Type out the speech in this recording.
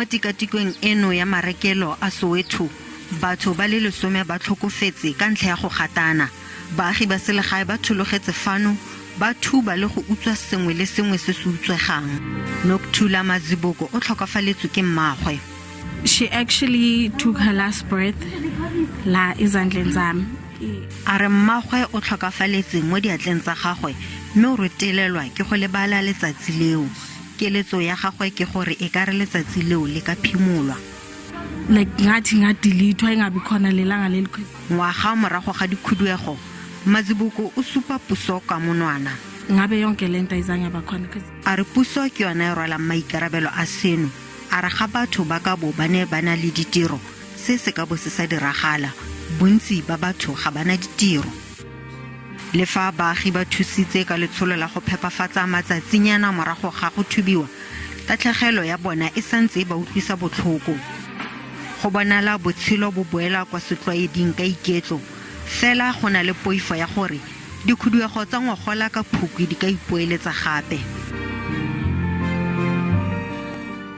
tikatikong eno ya marekelo a Soweto, batho ba le lesome ba tlhokofetse ka ntlha ya go gatana. Baagi ba selegae ba thologetse fano ba thuba le go utswa sengwe le sengwe se se utswegang. Nokthula Maziboko o tlhokafaletswe ke mmaagwe. She actually took her last breath la ezandleni zami. A re mmaagwe o tlhokafaletse mo diatleng tsa gagwe mme o retelelwa ke go lebala letsatsi leo. Keletso ya gagwe ke gore e ka re letsatsi leo le ka phimolwa. Like ngathi ingadelethwa ingabi khona lelanga leli. Ngwaga morago ga dikhuduego, Mazibuko o supa puso ka monwana. Ngabe yonke lento ayizange yaba khona. A re puso ke yona e rwalang maikarabelo a seno. A re ga batho ba ka bo ba ne ba na le ditiro, se se ka bo se sa diragala. Bontsi ba batho ga ba na ditiro. Le fa baagi ba thusitse ka letsholo la go phepafatsa matsatsinyana morago ga go thubiwa, tatlhegelo ya bona e santse e ba utlwisa botlhoko. Go bonala botshelo bo boela kwa setlwaeding ka iketlo, fela go na le poifo ya gore dikhuduego tsa ngogola ka Phukwi di ka ipoeletsa gape.